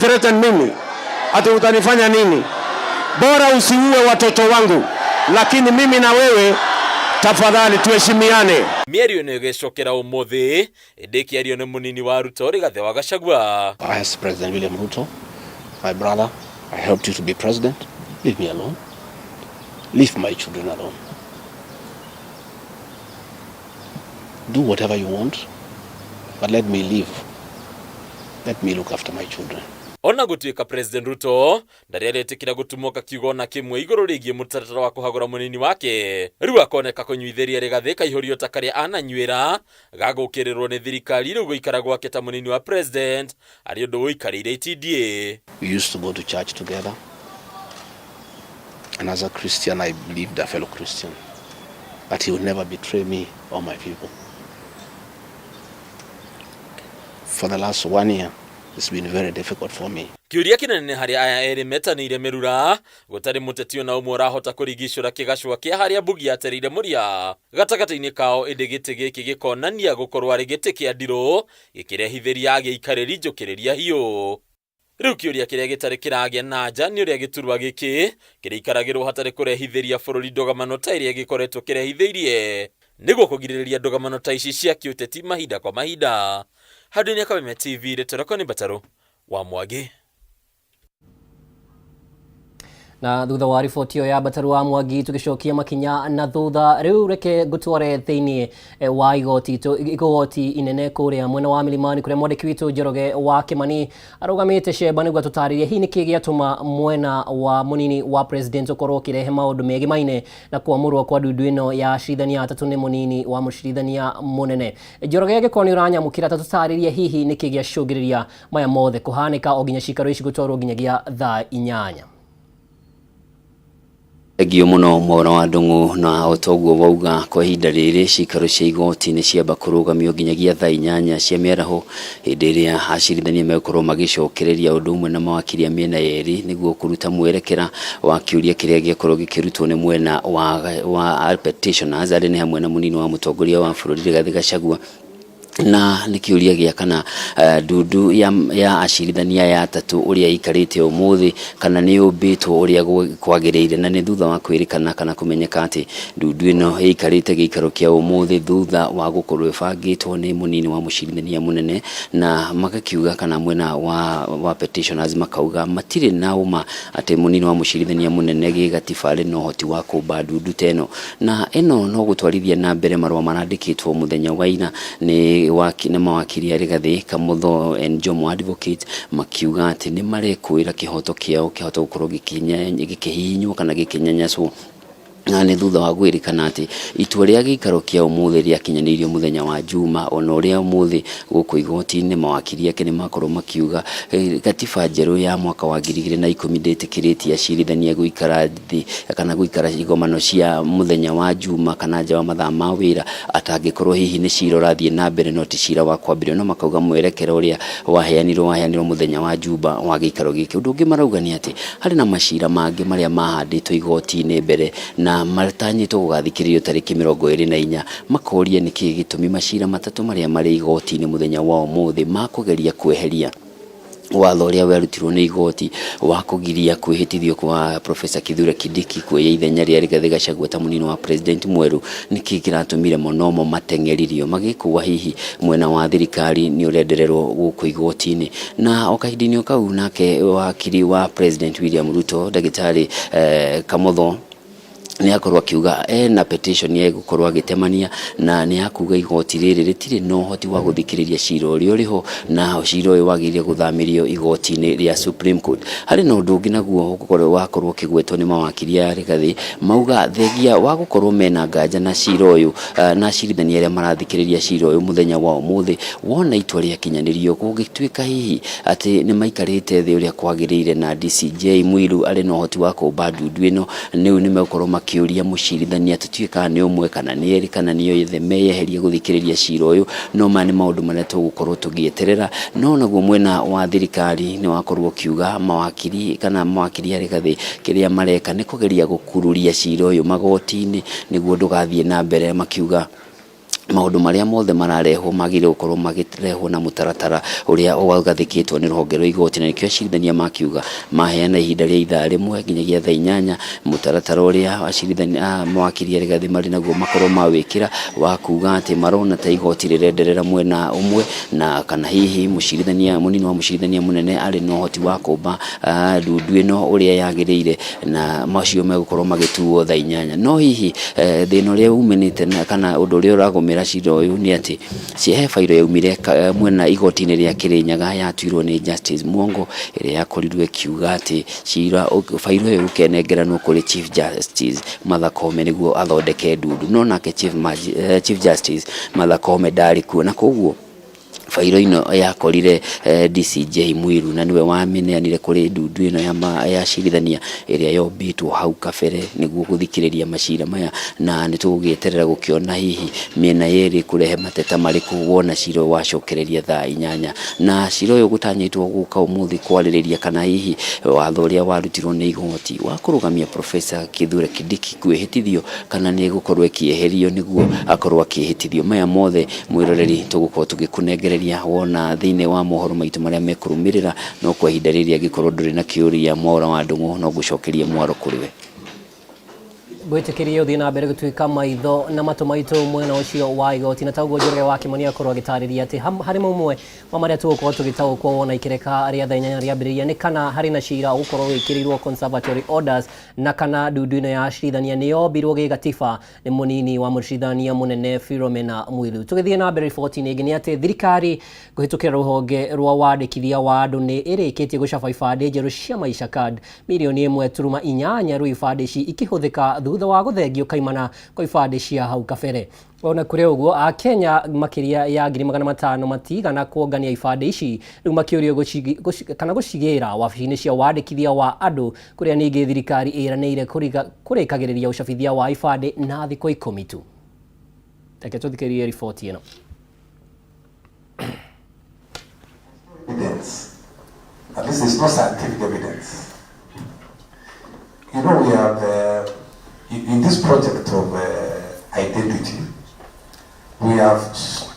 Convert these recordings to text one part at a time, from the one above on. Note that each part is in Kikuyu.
Threaten mimi ati utanifanya nini? Bora usiue watoto wangu, lakini mimi na wewe tafadhali tuheshimiane. Mĩario ĩno ĩgĩcokera ũmũthĩ ĩndĩ ĩkĩario nĩ mũnini wa Ruto Rigathĩ wa Gachagua. As President William Ruto, my brother, I helped you to be president. Leave me alone. Leave my children alone. Do whatever you want, but let me live. Let me look after my children. Ona gũtuĩka President Ruto ndarĩ aretĩkĩra gũtumũka kiugo ona kĩmwe igũrũ rĩgiĩ mũtaratara wa kũhagũra mũnini wake, rĩu akoneka kũnyuithĩria Rigathĩ kaihũrio ta karĩa ananyuĩra ga gũũkĩrĩrwo nĩ thirikari rĩu gũikara gwake ta mũnini wa President arĩ ũndũ ũikarĩire itindiĩ. We used to go to church together, and as a Christian, I believed a fellow Christian that he would never betray me or my people. For the last 1 year, it's been very difficult for me. Kĩũria kĩnene nĩ harĩa aya erĩ metanĩire mĩrura gũtarĩ mũteti ona ũmwe ũrahota kũrigicũra kĩgacũa kĩa harĩa Mbugi yatereire mũria gatagatĩ-inĩ kao, ĩndĩ gĩtĩ gĩkĩ gĩkonania gũkorwo arĩ gĩtĩ kĩa ndirũ gĩkĩrehithĩria agĩikarĩri njũkĩrĩria hiũ. Rĩu kĩũria kĩrĩa gĩtarĩ kĩragĩa na nja nĩ ũrĩa gĩturwa gĩkĩ kĩrĩikaragĩrwo hatarĩ kũrehithĩria bũrũri ndũgamano ta ĩrĩa gĩkoretwo kĩrehithĩirie nĩguo kũgirĩrĩria ndũgamano ta ici cia kĩũteti mahinda kwa mahinda. Handũ-inĩ Kameme TV, rĩtwa rĩakwa nĩ Mbatarũ wa Mwangi. Na thutha wa riboti ĩyo ya Mbataru wa Mwangi tũgĩcokia makinya na thutha, rĩu reke ngũtware thĩinĩ wa igoti inene kũrĩa mwena wa Milimani kũrĩa mwandĩki witũ Njoroge wa Kĩmani arũgamĩte cemba nĩguo atũtarĩrie hihi nĩkĩ gĩatũma mwena wa mũnini wa president ũkorwo ũkĩrehe maũndũ megimaine na kwamũrwo kwa ndundu ĩno ya acirithania atatũ nĩ mũnini wa mũcirithania mũnene. Njoroge, angĩkorwo nĩ ũranyamũkĩra, ta tũtarĩrie hihi nĩkĩ gĩacũngĩrĩria maya mothe kũhanĩka o nginya cikaro ici gũtwarwo nginyagia thaa 8. Thengiũ mũno Mwaura wa Ndung'u, na o toguo wauga kwa ihinda rĩrĩ cikaro cia igoti nĩ ciamba kũrũgamio nginyagia thaa 8 cia mĩaraho hĩndĩ ĩrĩa acirithania megũkorwo magĩcokereria ũndũ ũmwe na mawakiri a mĩena yerĩ nĩguo kũruta mwerekera wa kĩũria kĩrĩa gĩakorwo gĩkĩrutwo nĩ mwena wa petitioners arĩa nĩ hamwe na mũnini wa mũtongoria wa bũrũri Rigathĩ Gachagua, na nĩ kĩũria gĩa kana ndundu ya acirithania aya atatũ ũrĩa ĩikarĩte ũmũthĩ kana nĩ yũmbĩtwo ũrĩa kwagĩrĩire, na nĩ thutha wa kwĩrĩkana kana kũmenyeka atĩ ndundu ĩno ĩikarĩte gĩikaro kĩa ũmũthĩ thutha wa gũkorwo ĩbangĩtwo nĩ mũnini wa mũcirithania mũnene, na magakiuga kana mwena wa petitioners makauga matirĩ na ũma atĩ mũnini wa mũcirithania mũnene gĩgatiba arĩ na ũhoti wa kũmba ndundu ta ĩno, na ĩno no gũtwarithia na mbere marũa marandĩkĩtwo mũthenya wa ira nĩ mawakiri a Rigathĩ Kamotho and Jomo Advocate makiuga atĩ nĩ marekũĩra kĩhoto kĩao kĩhoto gũkorwo gĩkĩhihinywo kana gĩkĩnyanyaswo, na nĩ thutha wa gwĩrĩkana atĩ itua rĩa gĩikaro kĩa ũmũthĩ rĩakinyanĩirio mũthenya wa Juma, ona ũrĩa ũmũthĩ gũkũ igoti-inĩ mawakiri ake nĩ makorwo makiuga gatiba njerũ ya mwaka wa 2010 ndĩtĩkĩrĩtie acirithania gũikara thĩ kana gũikara igomano cia mũthenya wa Juma kana nja wa mathaa ma wĩra atangĩkorwo hihi nĩ cira ũrathiĩ na mbere no ti cira wa kwambĩrĩrio, no makauga mwerekera ũrĩa waheanirwo mũthenya wa Juma wa gĩikaro gĩkĩ. Ũndũ ũngĩ marauga nĩ atĩ harĩ na macira mangĩ marĩa mahandĩtwo igoti-inĩ mbere na matanyĩtwo gũgathikĩrĩrio tarĩki 24, makoria nĩkĩ gĩtũmi macira matatũ marĩa marĩ igoti-inĩ mũthenya wa ũmũthĩ makũgeria kweheria watho ũrĩa werutirwo nĩ igoti wa kũgiria kwĩhĩtithio kwa Professor Kithure Kindiki kuoya ithenya rĩa Rigathĩ Gachagua ta mũnini wa president mwerũ, nĩkĩ kĩratũmire mũno mo mateng'eririo magĩkua hihi mwena wa thirikari nĩ ũrendererwo gũkũ igoti-inĩ. Na o kahinda-inĩ o kau nake wakiri wa President William Ruto ndagĩtarĩ Kamotho nĩ akorwo akiuga ena petition egũkorwo agĩtemania na nĩ akuga igoti rĩrĩ rĩtirĩ na ũhoti wa gũthikĩrĩria cira ũrĩa ũrĩ ho, na cira ũyũ wagĩrĩire gũthamĩrio igoti-inĩ rĩa Supreme Court. Harĩ na ũndũ ũngĩ naguo wakorwo ũkĩgwetwo nĩ mawakiri a Rigathĩ, mauga thengia wa gũkorwo mena nganja na cira ũyũ na acirithania arĩa marathikĩrĩria cira ũyũ mũthenya wa ũmũthĩ, wona itua rĩakinyanĩrio gũgĩtuĩka hihi atĩ nĩ maikarĩte thĩ ũrĩa kwagĩrĩire na DCJ Mwiru arĩ na ũhoti wa kũmba ndundu ĩno, nĩu nĩ megũkorwo makĩũria mũcirithania tũtiũĩ kana nĩ ũmwe kana nĩ erĩ kana nĩ othe meyeherie gũthikĩrĩria cira ũyũ, no maya nĩ maũndũ marĩa tũgũkorwo tũgĩeterera. No naguo mwena wa thirikari nĩ wakorwo ũkiuga mawakiri kana mawakiri a Rigathĩ kĩrĩa mareka nĩ kũgeria gũkururia cira ũyũ magoti-inĩ nĩguo ndũgathiĩ na mbere, makiuga Maũndũ marĩa mothe mararehwo magĩrĩire gũkorwo makĩrehwo na mũtaratara ũrĩa wagathĩkĩtwo nĩ rũhonge rwa igoti, na nĩkĩo acirithania makiuga maheana ihinda rĩa ithaa rĩmwe nginyagia thaa inyanya, mũtaratara ũrĩa acirithania mawakiri a Rigathi marĩ naguo makorwo mawĩkĩra wa kuga atĩ marona ta igoti rĩrenderera mwena ũmwe, na kana hihi mũcirithania mũnini wa mũcirithania mũnene arĩ na ũhoti wa kũmba ndundu ĩno ũrĩa yagĩrĩire, na macio megũkorwo magĩtuo thaa inyanya. No hihi thĩna ũrĩa umanĩte na kana ũndũ ũrĩa ũragũmĩra cira ũyũ nĩ atĩ he bairo yaumire mwena igoti-inĩ rĩa Kĩrĩnyaga yatuirwo nĩ Justice Mwongo, ĩrĩa yakorirwo ĩkiuga atĩ cira bairo ĩyo ĩkenengeranwo kũrĩ Chief Justice Martha Koome nĩguo athondeke ndundu, no nake Chief Justice Martha Koome ndarĩ kuo, na koguo bairo ĩno yakorire DCJ Mwiru na nĩwe wamĩneanire kũrĩ ndundu ĩno ya acirithania ĩrĩa yombĩtwo hau kabere nĩguo gũthikĩrĩria macira maya, na nĩ tũgũgĩeterera gũkĩona hihi mĩena yerĩ kũrehe mateta marĩkũ wona cira ũyũ wacokereria thaa inyanya. Na cira ũyũ gũtanyĩtwo gũka ũmũthĩ kwarĩrĩria kana hihi watho ũrĩa warutirwo nĩ igoti wa kũrũgamia Professor Kithure Kindiki kwĩhĩtithio kana nĩ ĩgũkorwo ĩkĩeherio nĩguo akorwo akĩhĩtithio. Maya mothe mwĩroreri tũgũkorwo tũgĩkũnengereria wona thĩinĩ wa mohoro maitũ marĩa mekũrũmĩrĩra, no kwa ihinda rĩrĩ angĩkorwo ndũrĩ na kĩũria Mwaũra wa Ndũng'ũ, no ngũcokerie mwaro kũrĩ we. Gwĩtĩkĩria ũthiĩ na mbere gũtuĩka maitho na matũ maitũ mwena ũcio wa igoti, na taguo Njoroge wa Kĩmani akorwo agĩtarĩria atĩ harĩ mamwe ma marĩa tũgũkorwo tũgĩtaũkwo wona ikereka rĩa thaa inyanya rĩambĩrĩria nĩ kana harĩ na cira ũgũkorwo wĩkĩrĩirwo conservatory orders, na kana ndundu ĩno ya acirithania nĩ yombirwo gĩgatiba nĩ mũnini wa mũcirithania mũnene Philomena Mwilu. Tũgĩthiĩ na mbere riboti-inĩ ĩngĩ nĩ atĩ thirikari kũhĩtũkĩra rũhonge rwa wandĩkithia wa andũ nĩ ĩrĩkĩtie gũcaba ibandĩ njerũ cia Maisha Card mirioni ĩmwe turuma inyanya, rĩu ibandĩ ici ikĩhũthĩka thutha wa gũthengio kaimana kwa ibandĩ cia hau kabere. Ona kũrĩ ũguo, Akenya makĩria ya 500,000 matigana kuongania ibandĩ ici, rĩu makĩũrio kana gũcigĩra wabici-inĩ cia wandĩkithia wa andũ, kũrĩa ningĩ thirikari ĩranĩire kũrĩkagĩrĩria ũcabithia wa ibandĩ na thikũ 10 tu. Reke tũthikĩrĩrie riboti ĩno. Evidence. At least there's no scientific evidence. You know, we have, in this project of identity, we have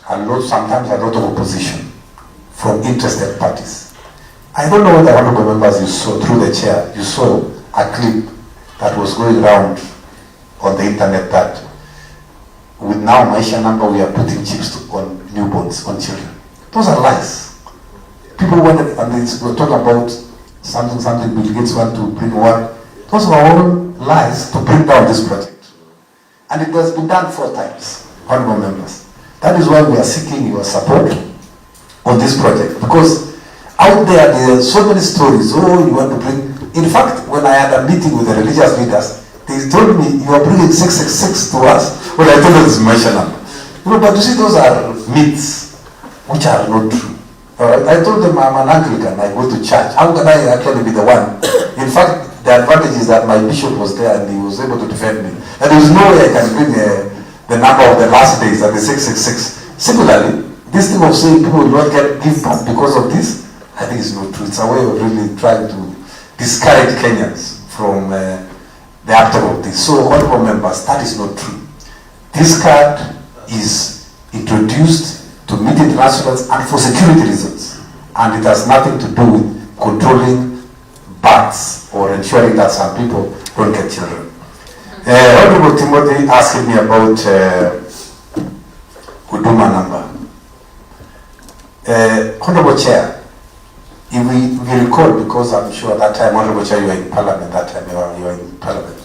a lot, sometimes a lot of opposition from interested parties. I don't know whether honorable members you saw through the chair, you saw a clip that was going round on the internet that with now Maisha number we are putting chips on newborns, on children. Those are lies. People wanted, and they were talking about something, something, Bill Gates want to bring what. Those were all lies to bring down this project. And it has been done 4 times, honorable members. That is why we are seeking your support on this project, because out there, there are so many stories. Oh, you want to bring... In fact, when I had a meeting with the religious leaders, they told me, you are bringing 666 to us. Well, I told them it's Maisha number. You know, but you see, those are myths which are not true. All right? I told them I'm an Anglican, I go to church. How can I actually be the one? In fact, the advantage is that my bishop was there and he was able to defend me. And there is no way I can bring the number of the last days at the 666. Similarly, this thing of saying people will not give birth because of this, I think it's not true. It's a way of really trying to discourage Kenyans from the uptake of this. So, honorable members, that is not true. This card is introduced to meet internationals and for security reasons. And it has nothing to do with controlling births or ensuring that some people don't get children. Honorable Timothy asked me about Huduma number. Honorable Chair, if we recall, because I'm sure that time, Honorable Chair, you were in Parliament, that time you were in Parliament.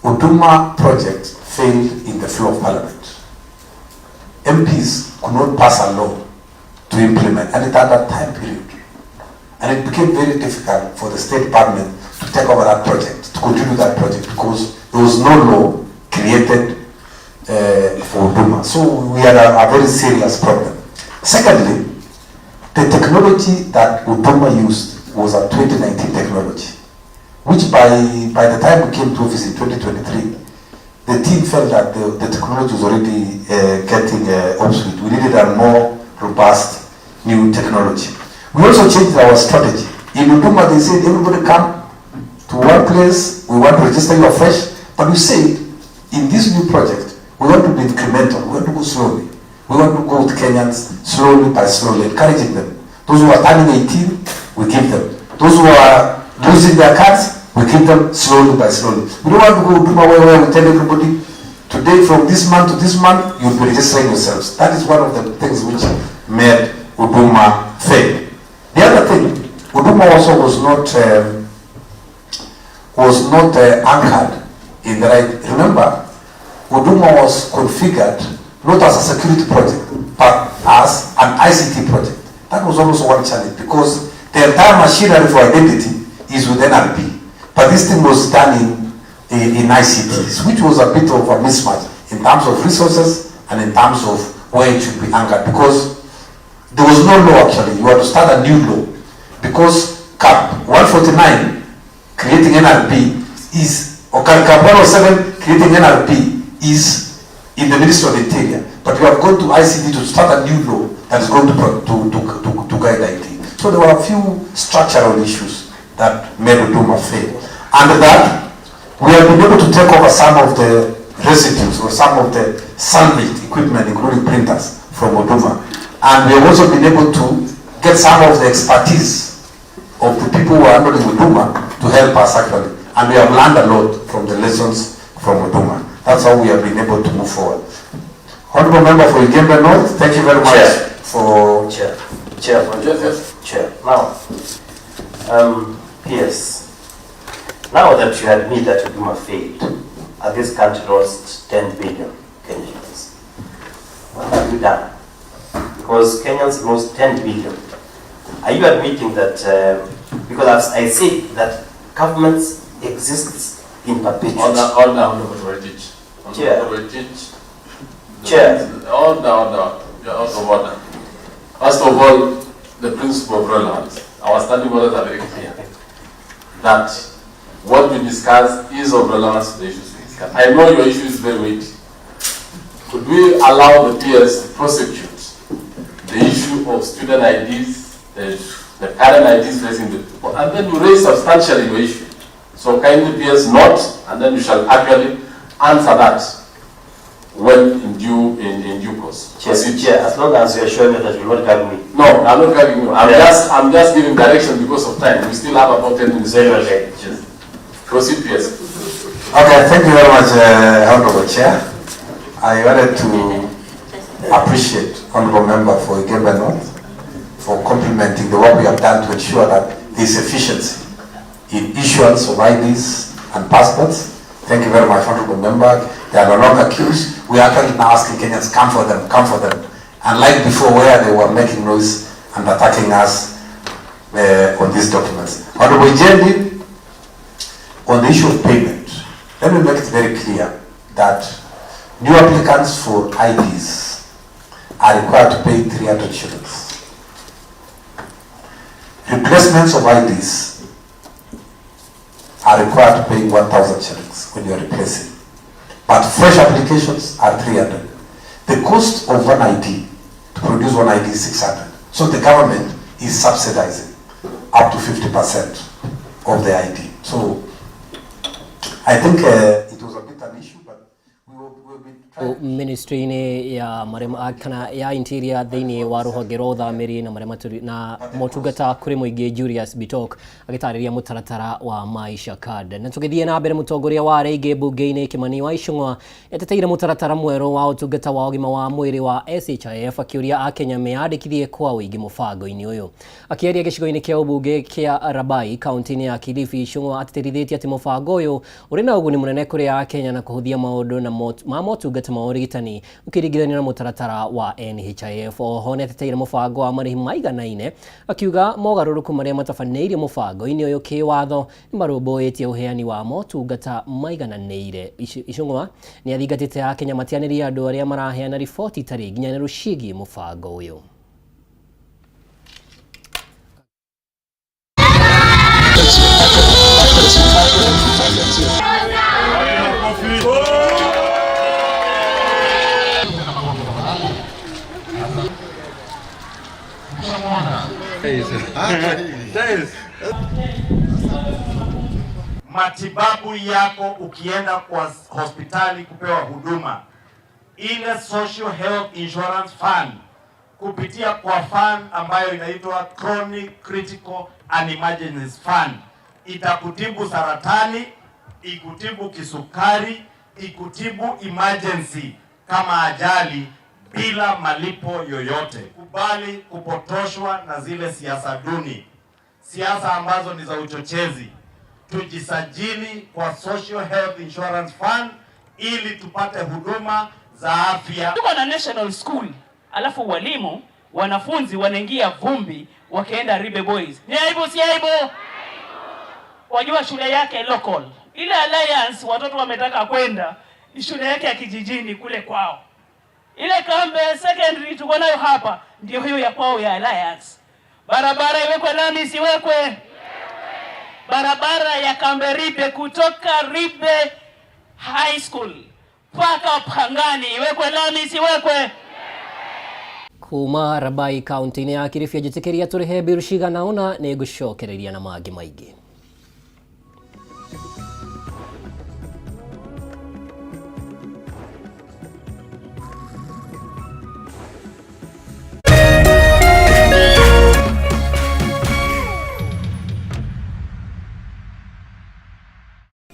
Huduma project failed in the floor of Parliament. MPs could not pass a law to implement, and it had a time period. And it became very difficult for the state department to take over that project, to continue that project, because there was no law created for Huduma. So we had a very serious problem. Secondly, the technology that Huduma used was a 2019 technology, which by the time we came to office in 2023, the team felt that the technology was already getting obsolete. We needed a more robust new technology. We also changed our strategy. In Huduma, they said, everybody come to one place, we want to register you afresh. But we said, in this new project, We want to be incremental. We want to go slowly. We want to go with Kenyans slowly by slowly, encouraging them. Those who are turning 18, we give them. Those who are losing their cards, we give them slowly by slowly. We don't want to go Huduma where we tell everybody, today from this month to this month, you'll be registering yourselves. That is one of the things which made Huduma fail. The other thing, Huduma also was not anchored in the right. Remember, Huduma was configured not as a security project, but as an ICT project. That was also one challenge because the entire machinery for identity is with NRB. But this thing was done in ICTs, which was a bit of a mismatch in terms of resources and in terms of where it should be anchored, because there was no law actually. You had to start a new law because CAP 149 creating NRB is, or CAP 107 creating NRB is in the Ministry of Interior, but we have gone to ICT to start a new law that is going to guide IT. So there were a few structural issues that made Huduma fail. And that we have been able to take over some of the residues or some of the salvaged equipment, including printers, from Huduma. And we have also been able to get some of the expertise of the people who are handling Huduma to help us actually. And we have learned a lot from the lessons from Huduma. That's how we have been able to move forward. Honorable Member for Igembe North, thank you very much. Chair. For Chair. Chair, for yes. Chair. Now, PS, now that you admit that Huduma failed, and this country lost 10 billion Kenyans, what have you done? Because Kenyans lost 10 billion. Are you admitting that, because I say that governments exist in perpetuity. Order, Honorable Toroitich. Chair. Toroitich. Chair. Order, order. You're out of order. First of all, the principle of relevance. Our standing orders are very clear that what we discuss is of relevance to the issues we discuss. I know your issue is very weighty. Could we allow the PS to prosecute the issue of student IDs, the current IDs facing the people, and then you raise substantially your issue? So kindly PS note, and then you shall actually answer that when in due course. Chair, Chair, as long as you assure me that you will not gag me. No, I'm not gagging you. I'm just giving direction because of time. We still have about 10 minutes. Very well. Yes. Proceed, PS. Okay, thank you very much, Honorable Chair. I wanted to appreciate Honorable Member for Igembe North for complimenting the work we have done to ensure that there is efficiency in issuance of IDs and passports. Thank you very much, Honorable Member. There are no longer queues. We are actually now asking Kenyans, come for them, come for them. Unlike before where they were making noise and attacking us on these documents. Honorable Injendi, on the issue of payment, let me make it very clear that new applicants for IDs are required to pay 300 shillings. Replacements of IDs are required to pay 1,000 shillings when you are replacing. But fresh applications are 300. The cost of one ID, to produce one ID, is 600. So the government is subsidizing up to 50% of the ID. So I think it was a bit an issue, but we will be trying. Ministry-inĩ ya marĩa kana ya Interior thĩinĩ wa rũhonge rwa ũthamĩri na marĩa na motungata kũrĩ mũingĩ Julius Bitok agĩtarĩria mũtaratara wa Maisha Card. Na tũgĩthiĩ na mbere, mũtongoria wa arĩa aingĩ mbunge-inĩ Kimani wa Ichung'wa nĩateteire mũtaratara mwerũ wa ũtungata wa ũgima wa mwĩrĩ wa SHIF akĩũria akenya meyandĩkithie kwa ũingĩ mũbango-inĩ ũyũ. Akĩaria gĩcigo-inĩ kĩa ũmbunge kĩa Rabai kaunti-inĩ ya Kilifi, Ichung'wa atĩtĩrithĩtie atĩ mũbango ũyũ ũrĩ na ũguni mũnene kũrĩ akenya na kũhũthia maũndũ na ma motungata ma ũrigitani ũkĩringithanio na mũtaratara wa NHIF. Oho nĩateteire mũbango wa marĩhi maiganaine akiuga mogarũrũku marĩa matabanĩirio mũbango-inĩ ũyũ kĩwatho nĩmarũmbũĩtie ũheani wa motungata maigananĩire. Ichung'wa nĩathingatĩte akenya matianĩrie andũ arĩa maraheana riboti itarĩ nginyanĩru ciĩgiĩ mũbango ũyũ. Matibabu yako ukienda kwa hospitali kupewa huduma Ile Social Health Insurance Fund kupitia kwa fund ambayo inaitwa Chronic Critical and Emergencies Fund itakutibu saratani, ikutibu kisukari, ikutibu emergency kama ajali bila malipo yoyote. Kubali kupotoshwa na zile siasa duni, siasa ambazo ni za uchochezi. Tujisajili kwa Social Health Insurance Fund ili tupate huduma za afya. Tuko na national school, alafu walimu wanafunzi wanaingia vumbi wakienda Ribe Boys. Ni aibu, si aibu? Wajua shule yake local, ile Alliance watoto wametaka kwenda ni shule yake ya kijijini kule kwao. Ile Kambe Secondary tuko nayo hapa ndio hiyo ya kwao ya Alliance. Barabara iwekwe lami isiwekwe? Barabara ya Kambe Ribe kutoka Ribe High School mpaka Pangani iwekwe lami isiwekwe? Kuma Rabai kaunti-inĩ ya Kilifi njĩtĩkĩria tũrĩhe mbiru cigana ũna nĩ ngũcokereria na mangĩ maingĩ.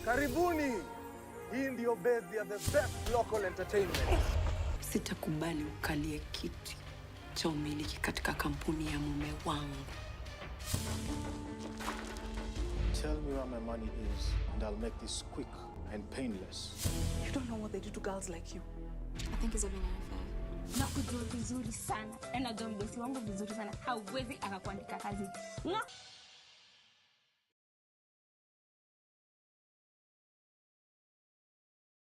Karibuni. Hii ndio base ya the best local entertainment. Sitakubali ukalie kiti cha umiliki katika kampuni ya mume wangu. Tell me where my money is and I'll make this quick and painless. You don't know what they do to girls like you. I think he's having an affair. Nakujua vizuri sana. Najua mdosi wangu vizuri sana. Hauwezi akakuandika kazi. Nga!